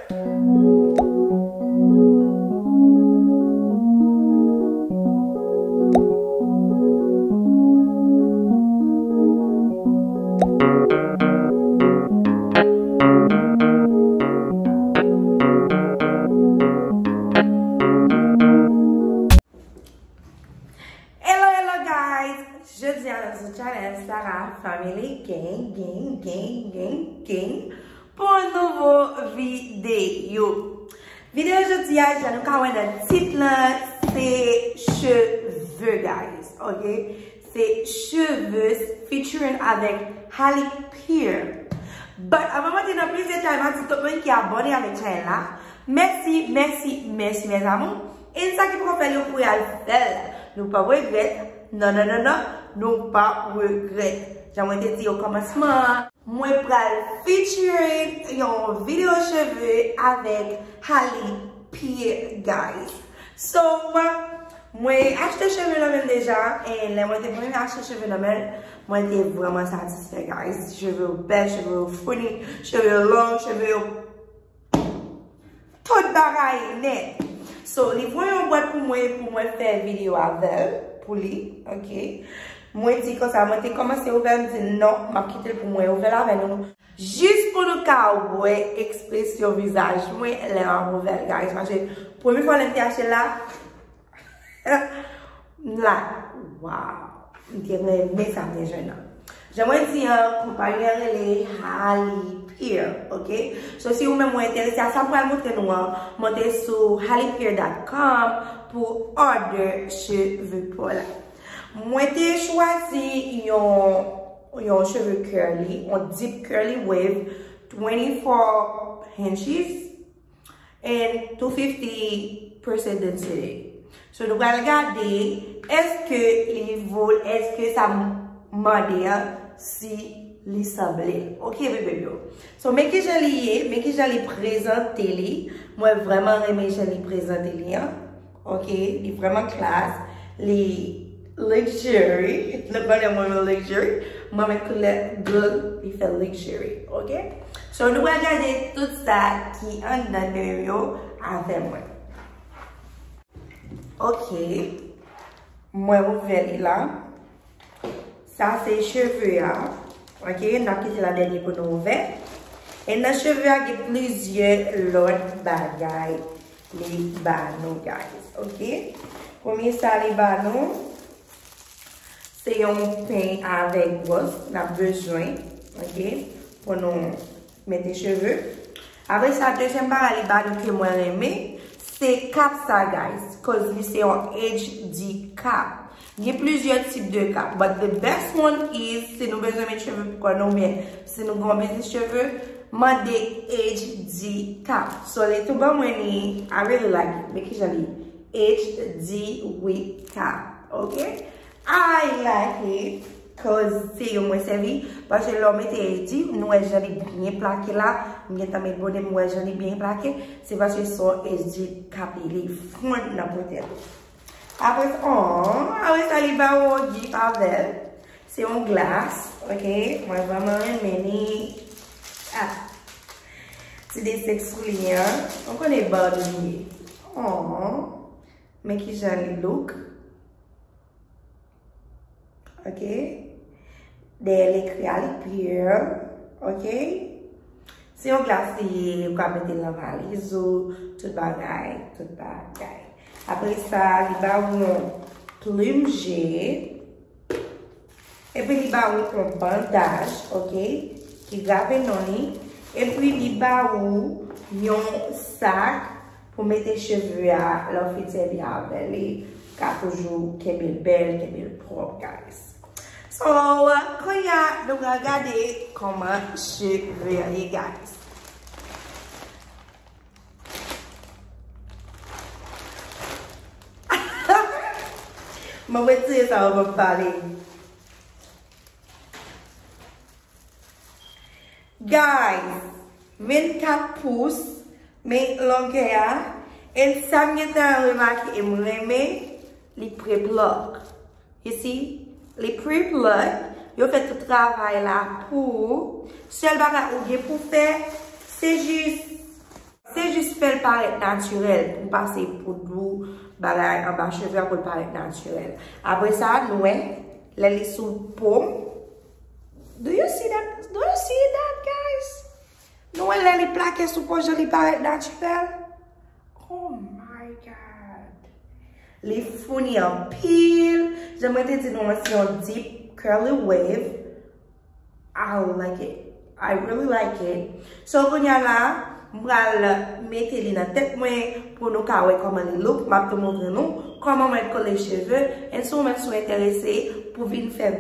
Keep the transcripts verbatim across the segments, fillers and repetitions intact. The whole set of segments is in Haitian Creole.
Hello, hello guys! Jodi a nan sou channel Sarah Family Gang, gang, gang, gang, gang pou yon nouvo videyo. Videyo jodi a, jan nou ka wè nan tit lan, se cheve, guys, ok? Se cheve featuring avèk Halle Pierre. But avan m antre nan plis detay, m a di tout moun ki abòne avèk channel la, mèsi, mèsi, mèsi, mes amours. E sa ki poko fè l, yo pou y al fè l. Nou p ap regrèt. Non, non, non, non. Nou p ap regrèt. Jan mwen te di okòmansman an, mwen pral featuring yon videyo cheve avèk Halle Pierre, guys. So, mwen achte cheve nan men l deja, e lè mwen te premye achte cheve nan men l, mwen te vrèman satisfè, guys. Cheve yo bèl, cheve yo founi, cheve yo long, cheve yo tout bagay nèt. So, li voye yon bwat pou mwen, pou mwen fè videyo avè l, pou li, ok? Mwen di konsa, mwen te kòmanse ouvè l, m di non, m ap kite l pou mwen ouvè l avè nou. Jis pou nou ka wè ekspresyon vizaj mwen lè m ap ouvè l, guys. Paske premye fwa lè m te achte l la, m like, wow. M te renmen sa m te jwenn nan. Jan mwen di an, konpayi an rele Halle Pierre, ok? So, si ou menm ou enterese a sa m pral montre nou an, monte sou halle pierre dot com pou order cheve pa w la. Mwen te chwazi yon, yon cheve curly, yon deep curly wave, twenty-four inches and two fifty percent density. So, nou pral gade, èske li vo, èske sa m mande an, si li sanble. Ok, bebe yo. So, men kijan li ye, men kijan li prezante li. Mwen vrèman renmen jan li prezante li an. Ok, li vrèman class, li luxury. Nou konnen mwen renmen luxury. Mwen met koulè gold, li fè luxury. Ok? So, nou pral gade tout sa ki anndan de yo avè mwen. Ok. Mwen ouvè li la. Sa se cheve a. Ok, n ap kite la dènye pou nou ouvè. E nan cheve a, gen plizyè lòt bagay li ba nou, guys. Ok? Premye sa li ba nou, se yon peny avèk bwòs n ap bezwen, ok, pou nou mete cheve. Apre sa, dezyèm bagay li ba nou ke mwen renmen, se kap sa, guys, cause li se yon H D kap. Gen plizyè tip de kap, but the best one is, si nou bezwen met cheve pou kò nou, oubyen si nou gen yon biznis cheve, mande H D kap. So, li tou ban mwen li, I really like it. Men kijan li H D wig kap, ok? I like it, cause se yo mwen sèvi, paske lè w mete H D, nou wè jan li byen plake la, m gentan met bonè, m wè jan li byen plake, se paske se yon H D kap li, li fonn nan po tèt ou. Apre, oh, apre sa, li ba ou yon gift avè l. Se yon glas, ok? Mwen vrèman renmen li. Ah. Ti desen sou li an. Ou konnen Barbie li ye. Oh. Men kijan li look. Ok. Dèyè l ekri Halle Pierre. Ok. Se yon glas li ye, ou ka mete l nan valiz ou, tout bagay, tout bagay. Apre sa, li ba ou yon plim je. Epi li ba ou yon bandaj, ok, ki grave non li. Epi li ba ou yon sak pou mete cheve a, lè w fin sèvi avè li, ka toujou kenbe l bèl, kenbe l pwòp, guys. So, kounye a, nou pral gade kòman cheve an ye, guys. Mwen retire sa, mwen pale. Guys, vennkat pous, men longè a, e sa m gentan remake e m renmen, li pre-pluck. You see? Li pre-pluck, yo fè tout travay la pou ou. Sèl bagay ou gen pou fè, se jis, se Jis fè l parèt natirèl, pou m pase poud ou bagay anba cheve a pou l parèt natirèl. Apre sa, nou wè, lè li sou po m, do you see that? Do you see that, guys? Nou wè lè li plake sou po, jan li parèt natirèl? Oh my God. Li founi anpil. Jan mwen te di nou, se yon deep curly wave. I like it. I really like it. So, kounye a la, m pral mete li nan tèt mwen pou nou ka wè kòman li look. M ap tou montre nou kòman mwen kole cheve. And si ou menm si w enterese pou vin fè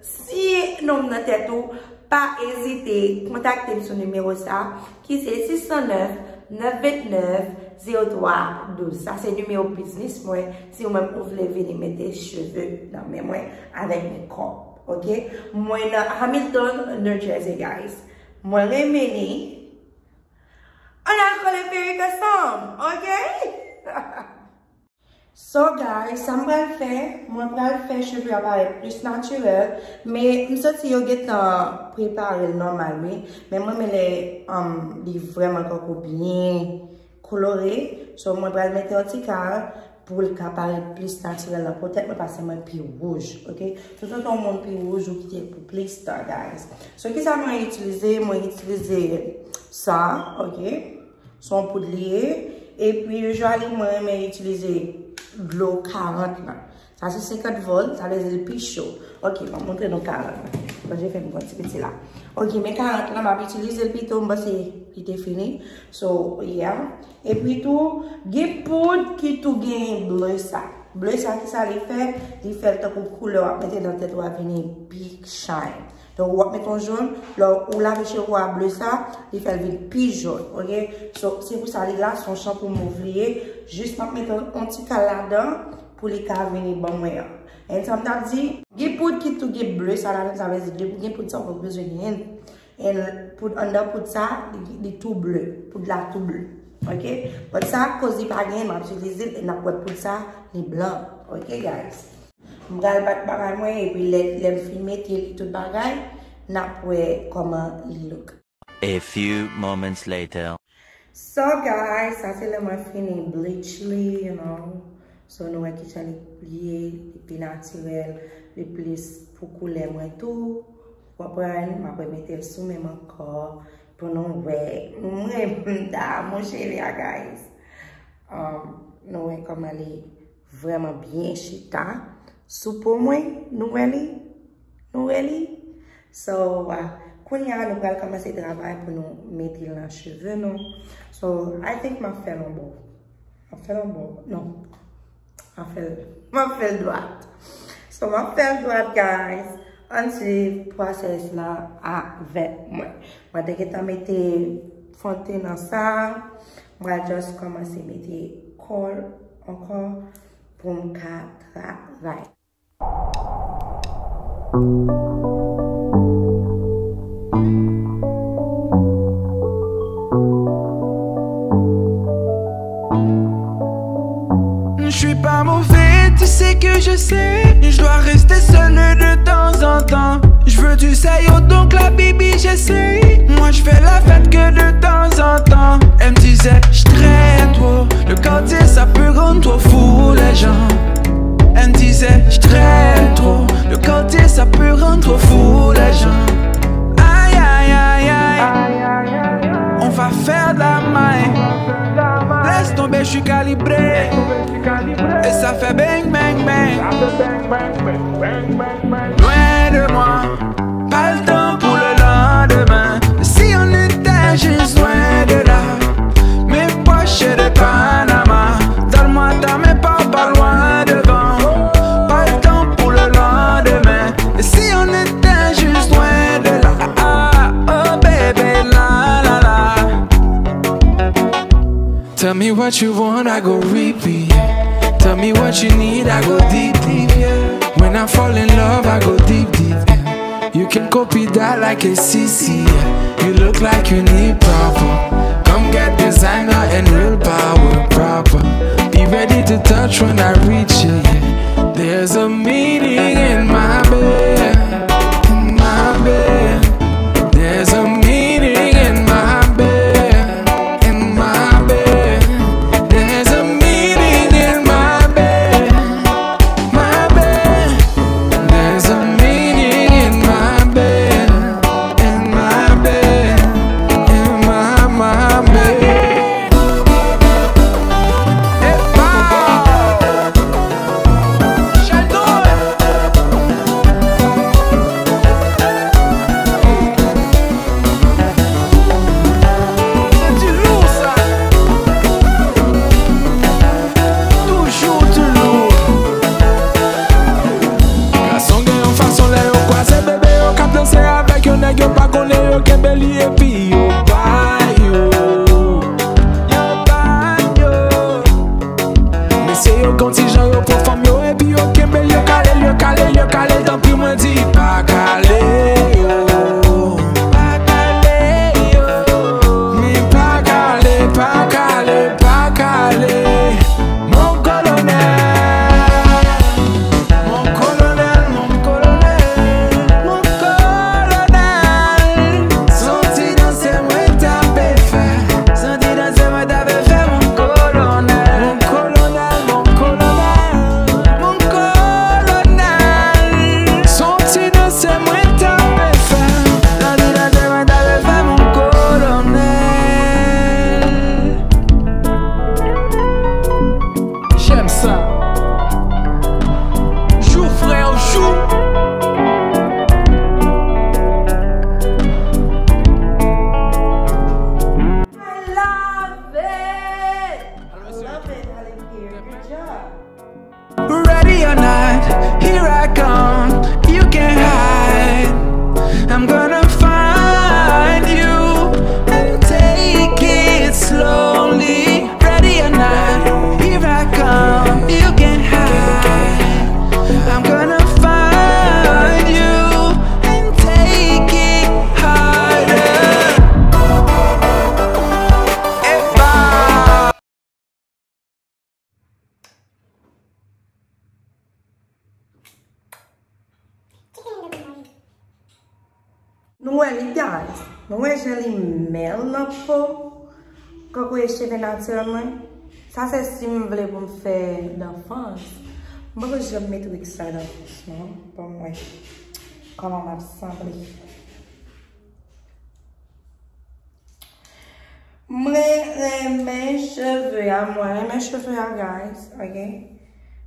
siye non m nan tèt ou, pa ezite kontakte m sou nimewo sa, ki se sis san nèf, nèf vennèf, zewo twa douz. Sa se nimewo biznis mwen, si ou menm ou vle vini mete cheve nan men mwen avèk mekòp, oke? Mwen nan Hamilton, New Jersey, guys. Mwen renmen li. Ann al kole perik ansanm, oke? So, guys, sa m pral fè, mwen pral fè cheve a parèt plis natirèl, men m santi yo gentan prepare l nòmal, wi. Men mwen renmen lè, um, li vrèman tankou byen kolore. So, mwen pral mete yon ti kal pou l ka parèt plis natirèl nan po tèt mwen, paske mwen pi wouj, oke? Toutotan yon moun pi wouj, ou kite l pou plis tan, guys. So, kisa mwen itilize? Mwen itilize sa, oke? Se yon poud li ye. Epi, usually, mwen renmen itilize dlo karant lan. Sa se senkant vòl, sa vle di l pi cho. Ok, m ap montre nou karant lan. Bon, je fè m pran ti piti la. Ok, men karant lan, m ap itilize l pito, m panse li te fini. So, yeah. Epi tou, gen poud ki tou gen ble sa. Ble sa, kisa li fè? Li fè l tankou koulè w ap mete nan tèt ou a vini pi shine. Donk, w ap met yon jòn, lè w lave cheve w a ble sa, li fè l vin pi jòn, oke? So, se pou sa li la, se yon shampoo mauve li ye. Jis m ap met yon, yon ti kal ladan pou li ka vini ban mwen an. And sa m t ap di, gen poud ki tou gen ble sa ladan, sa vle di gen, gen poud sa w pa bezwen genyen. And poud anndan poud sa, li, li tou ble. Poud la tou ble. Oke? But sa, akoz li pa genyen, m ap itilize l, e n ap wè poud sa, li blan. Oke, guys? M pral bat bagay mwen, epi lè, lè m fin mete li tout bagay, n ap wè kòman li look. A few moments later. So, guys, sa se lè mwen fini bleach li, you know. So, nou wè kijan li ye, li pi natirèl, li plis pou koulè mwen tou. Ou konprann? M ap remete l sou men m ankò pou nou wè. Mwen, m ta mon cheve a, guys. Um, nou wè kòman li vrèman byen chita sou po mwen. Nou wè li? Nou wè li? So, ah, kounye a, nou pral kòmanse travay pou nou mete l nan cheve nou. So, I think m ap fè l yon bò. M ap fè l yon bò. Non. M ap fè l, m ap fè l dwat. So, m ap fè l dwat, guys. Ann swiv pwosès la avèk mwen. Mwen te gentan mete fon de ten nan sa. Mwen just kòmanse mete kòl ankò pou m ka travay. Je suis pas mauvais, tu sais que je sais. Je dois rester seul de temps en temps. Je veux du sérieux, donc la baby, j'essaye. Moi, je fais la fête que de temps en temps. Elle me disait, je traîne trop. Le quartier, ça peut rendre trop fou les gens. Elle me disait, je traîne trop. Le quartier, ça peut rendre trop fou les gens. Aïe, aïe, aïe, aïe. On va faire de la maille. Laisse tomber, je suis calibré. Et ça fait bang, bang, bang. Loin de moi. Pas le temps pour le lendemain. Si on était juste loin de là. Mes poches de Panama. Donne-moi ta main, pars pas loin devant. Pas le temps pour le lendemain. Et si on était juste loin de là. Ah, oh bébé, la la la. Tell me what you want, I go repeat, yeah. Tell me what you need, I go deep, deep, yeah. When I fall in love, I go deep, deep, yeah. You can copy that like a C C, yeah. You look like you need proper. Come get designer and real power, proper. Be ready to touch when I reach you, yeah. There's a meaning in my bed, in my bed. There's a meaning in my bed, in my bed. Night, here I come, you can't hide. I'm gonna find you and take it slowly. Ready or not, here I come, you can't hide. I'm gonna find you and take it harder. Epa. Nou wè li, guys. Nou wè jan li mèl nan po. Kòkouye cheve natirèl mwen. Sa se si m vle pou m fè dan fans. M poko janm met wig sa dan fans, non. Ban m wè kòman m ap sanble. Mwen renmen cheve a, mwen renmen cheve a, guys, ok?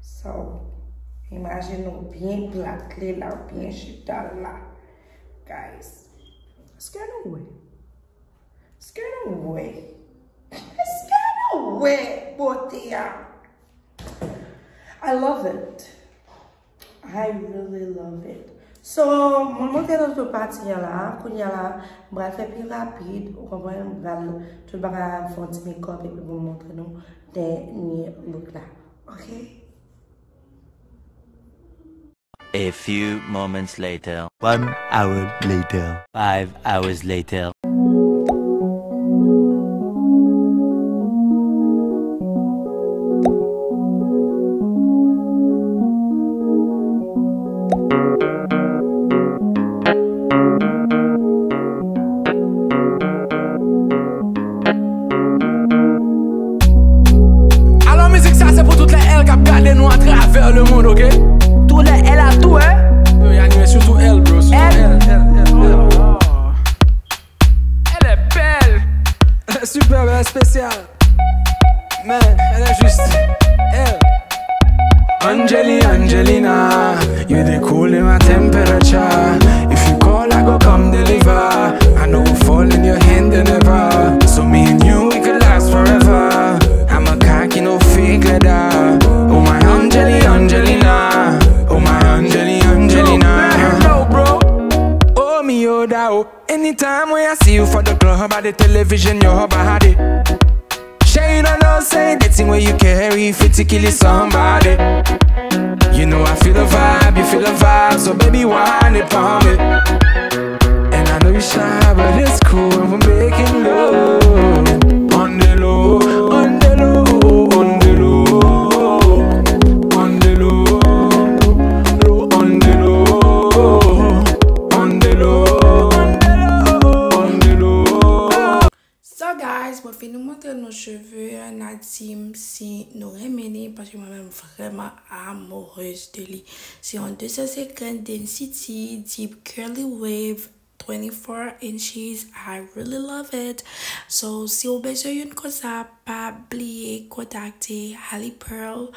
So, imajine w byen plat li la, w byen chita la, guys. Èske nou wè? Èske nou wè? Èske nou wè bote a? I love it. I really love it. So, mwen montre nou tout pati an la. Kounye a la, m pral fè pi rapid. Ou konprann? M pral tout bagay la, m fè yon ti makeup epi pou m montre nou dènye look la. Ok? A few moments later. One hour later. Five hours later. Alò, mizik sa se pou tout lè L k ap gade nou atravè lemonn, ok? Tou lè L a tou, hein? Yo, y anime sou tou L, bro. Sou tou L. L, L, L, L. Oh. Elle est belle. Super belle, spéciale. Man, elle est juste. Elle. Angeli, Angelina, you the cooling my temperature. If you call, I go come deliver. I know we fall in your hand and never. So me and you, we could last forever. I'm a cocky, no fake leather. Oh my Angeli, Angelina. Oh my Angeli, Angelina. Yo, bro. Oh, mi yo da, oh. Anytime when I see you for the club, I the television, your body. Sure you don't know, say the thing where you carry fit to kill somebody. You know I feel the vibe, you feel the vibe, so baby, wine it for me. And I know you shy, but it's cool when we're making love. On the low, on the low, on the low, on the low, low, on the low. On the low, on the low, on the low. So guys, mwen fini montre nou cheve, n a di m si nou renmen li, paske mwen menm vrèman amoureuse de li. Se yon deux cent cinquante density, deep curly wave, twenty-four inches. I really love it. So, si w bezwen youn konsa, pa bliye kontakte Halle Pearl,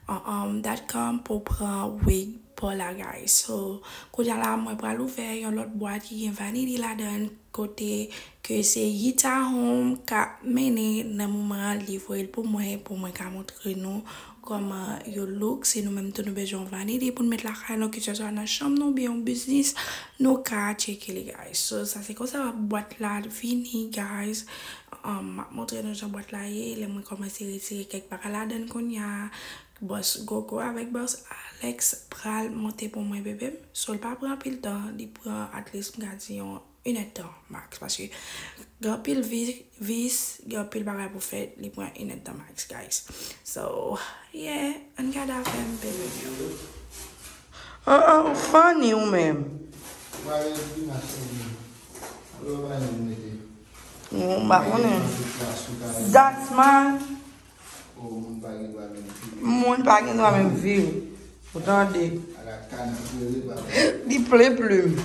um, dot com pou pran wig pa w la, guys. So, kounye a la, mwen pral ouvè yon lòt bwat ki gen vanili ladan l, kote ke se Yita Home k ap mennen nan moman an, li voye l pou mwen, pou mwen ka montre nou kòman yo look. Si nou menm tou nou bezwen yon vanili pou n met lakay nou, keseswa nan chanm nou oubyen yon biznis, nou ka tcheke li, guys. So, sa se konsa bwat la vini, guys. Um, m ap montre nou jan bwat la ye. Lè mwen kòmanse retire kèk bagay ladan l kounye a, bòs Gogo avèk bòs Alex pral monte pou mwen, bebe m. So, l pa pran anpil tan, li pran at least, m ka di, yon inèdtan max, paske gen anpil vi-, vis, gen anpil bagay pou fèt, li pran inèdtan max, guys. So, yeah, ann gade avè m, bebe m yo. Oh, oh, funny ou menm. Ou pa konnen. That's my Moun pa gen dwa menm viv. Ou tande? Li plen plim.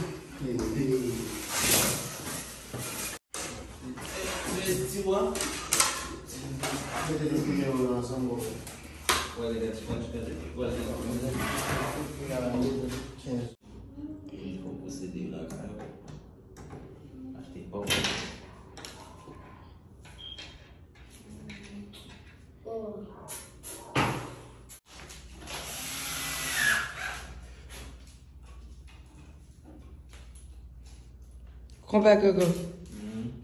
Konpè Gogo.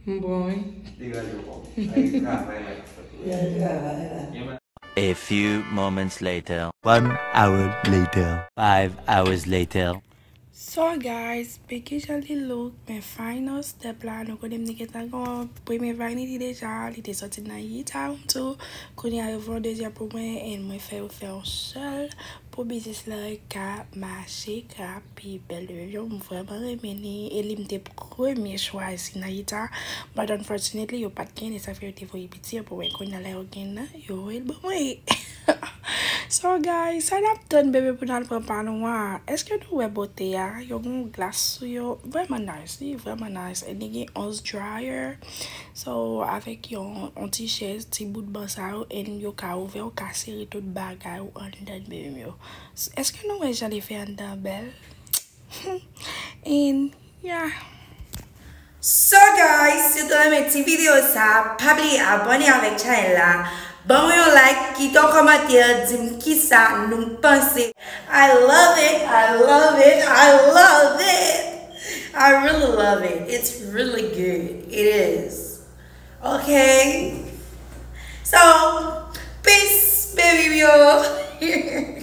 M bon, wi. Degaje w kò. Ay, travay la k ap fèt. Travay la. A few moments later. One hour later. Five hours later. So guys, men kijan li look, men final step la, nou konnen m te gentan gen yon premye vanity deja, li te soti nan Yitown tou, kounye a yo fè yon dezyèm pou mwen, and mwen fè yo fè yon sèl pou biznis la ka mache, ka pi bèl de yo, m vrèman renmen li, e li m te premye chwazi nan Yitown, but unfortunately, yo pa t gen li, sa fè yo te voye piti an pou mwen, kounye a la yo gen nan, yo voye l ban mwen. So guys, sa n ap tann bebe pou n al pran pa nou a? Èske nou wè bote a? Yo gen yon glas sou yo. Vrèman nice, li vrèman nice. And li gen onz dryer. So, avèk yon, yon ti chèz, ti bout ban sa yo, and yo ka ouvè, ou ka sere tout bagay ou anndan bebe m yo. S-, èske nou wè jan li fè anndan bèl? And yeah. So guys, si w te renmen ti videyo sa, pa bliye abòne avèk channel la, ban mwen yon like, kite yon kòmantè, di m kisa nou panse. I love it, I love it, I love it. I really love it. It's really good. It is. Okay. So, peace, baby yo.